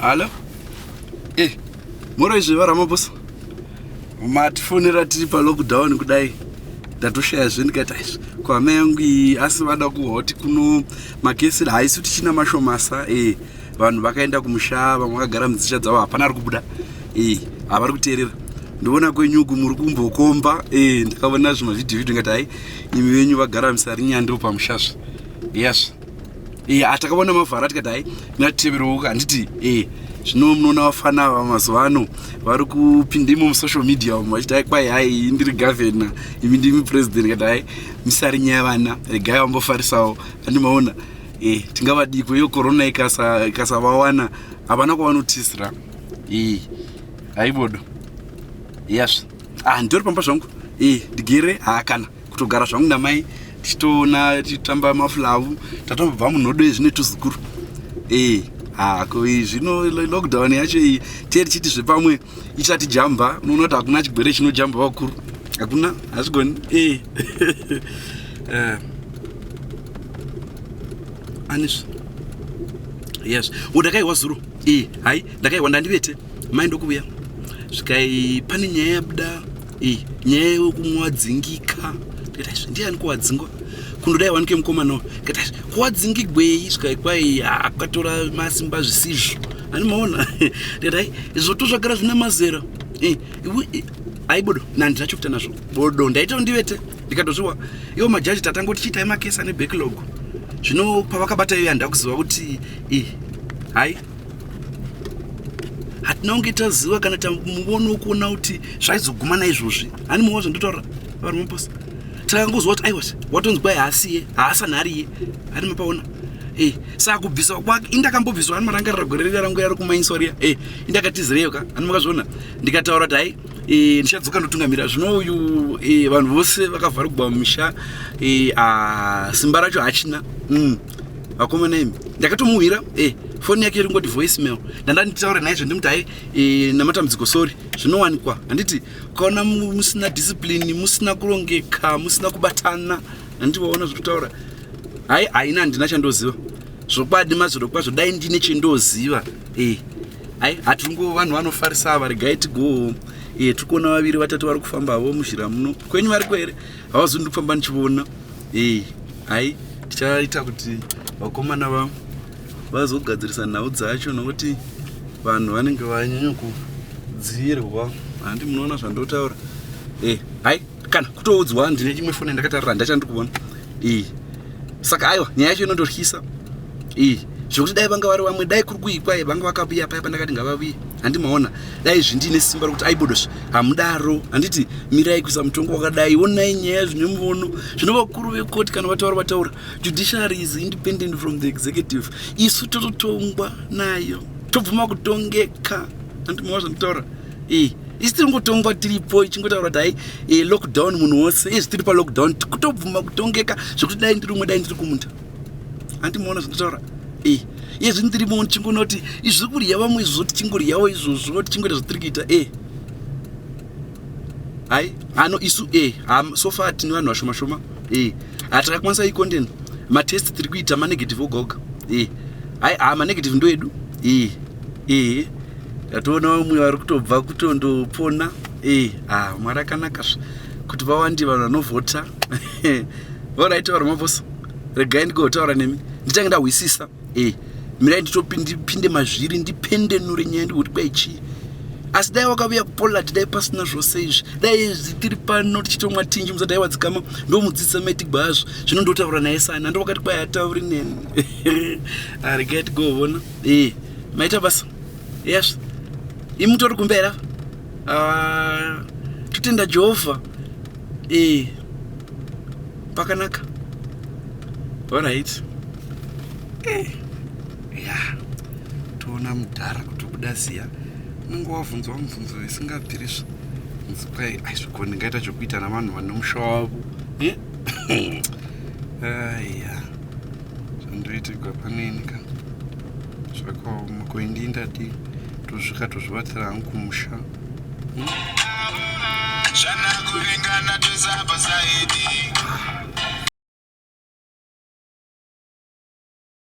Halo? Eh, moro izvi vaRamaphosa. Matifonera tiri pa lockdown kudai. Ndatoshaya zve ndikati aizvi kwamai yangu iyi asi vada kuhwa kuti kuno makesi haisi tichina mashomasa eh vanhu vakaenda kumusha vamwe vakagara mudzisha dzavo hapana ari kubuda eh havari kuteerera ndoona kwenyuku muri kumbokomba eh ndakaona zvimavhidhiyo vhidhiyo ndikati hai imi venyu vagara musarinyando pamushasva yasva e atakaona mavhara tikati hai ngatiteverewo handiti e zvino munoona vafana ava mazuva ano vari kupinda imo musocial media umu vachiti hai kwai hai ndiri gavhena imi ndimi president kati hai misari nyaya vana regai vambofarisawo andimaona e tingavadiko iyo korona ikasavawana havana kwavanotisira e haibodo yasva ah nditori pamba zvangu e ndigere haakana kutogara zvangu namai tichitoona tichitamba mafulawu tatobva munhodo yezvino tuzukuru ee hako zvino lockdown yacho iyi tiye tichiti zvepamwe ichati jamba unoona kuti hakuna chigwere chinojamba vakuru hakuna hazvigoni ee eh. anisva yes o ndakaiwa zuro ee hai ndakaiwa ndandivete mai ndokuvuya svikai pane nyaya yabuda e nyaya yekumwadzingika ndikati aizvi ndiani kuwadzingwa kundodai wanike mukomana ndikati aizvi kuwadzingigwei svikai kwai akatora masimba zvisizvo ani maona ndikati ai izvo tozvagara zvina mazera e ai bodo nandina chokuita nazvo bodo ndaita ndivete ndikatozviwa iwo majaji tatangoti chiitai makesi ane backlog zvino pavakabata iyo handakuziva kuti e hai hatina kunge taziva kana tamuona kuona kuti zvaizoguma naizvozvi hani muona zvandotaura vari maposa takangozwa kuti aiwa watonzi kwai haasiye haasanhariye hani mapaona e saka kubviswa kwake indakambobviswa hani marangarira gore riya rangu yari kumainiswa riya e indakatizireyo ka hani makazviona ndikataura kuti hai e, ndichadzoka ndotungamira zvino uyu e, vanhu vose vakavharigwa mumisha e, simba racho hachina mm. Vakomana imi ndakatomuhwira eh, foni yake iri ngoti voice mail ndanda nditaura naye zvendimuti hai eh, namatambudziko sorry zvinowanikwa handiti ukaona musina discipline musina kurongeka musina kubatana handiti waona zvekutaura hai haina handina chandoziva zvokwadi mazviro kwazvo dai ndine chendoziva eh, hai hatingo vanhu vanofarisa ava regai tigoo eh, tiri kuona vaviri vatatu vari kufamba havo muzhira muno kwenyu variko here havazi ndiri kufamba ndichiona eh, hai tichaita kuti vakomana va vazogadzirisa nhau dzacho nokuti vanhu vanenge vanyanya kudzirwa handi munoona zvandotaura e hai kana kutoudzwa ndine chimwe foni yandakatarira handachandiri kuona e saka aiwa nyaya yacho inondotyisa e zvekuti dai vanga vari vamwe dai kuri kuikwa vanga vakavuya paya pandakati ngavavuye handi maona dai zvindine simba rokuti aibodosva hamudaro handiti mirai kuisa mutongo wakadai onai nyaya zvine muvono zvino vakuru vekoti kana vataura vataura judiciary is independent from the executive isu tototongwa nayo tobvuma kutongeka handi maona zvanditaura e isi tiri ngotongwa tiripo ichingotaura kuti hai e, lockdown munhu wose izvi tiri palockdown kutobvuma kutongeka zvekuti dai ndiri umwe dai ndiri kumunda handi maona zvanditaura e iye zvino ndirimo ndichingonoti izvi zviri kurya vamwe izvozvo tichingoryawo izvozvo tichingoita zvatiri kuita e hai ano isu e so far tine vanhu vashoma shoma e hatakakwanisa icontent matest tiri kuita manegative oga oga e hai ha manegative ndo edu e e tatoona vamwe vari kutobva kutondopona e ha mwari akanaka kuti vawandi vanhu vanovhota orit vari mavosa regai ndigotaura nemi ndichange ndahwisisa e mirai nditopinde mazviri ndipendenure nyaya ndikuti kwai chii asi dai wakavuya kupoland dai pasina zvose izvi dai tiri pano tichitomwa tinji musati aiwa dzikama ndomudzidzisa maitigwazvo zvino ndotaura naye sana ndowakati kwai atauri neni ah, regai tigovona e maita basa yes imi mutori kumba here ah, totenda jehovha e pakanaka alright eh, ya toona mudhara kutobuda ziya unenge wavhunzwa mubvunzo isingabvirisva nzikwai aizviko ndingaita chokuita navanhu vane musha wavo eh? aya zvandoitigwa paneni ka zvakaoma koindii ndadii tozvika tozvibatira hangu kumusha Zvana kuringana toisa pasaidi.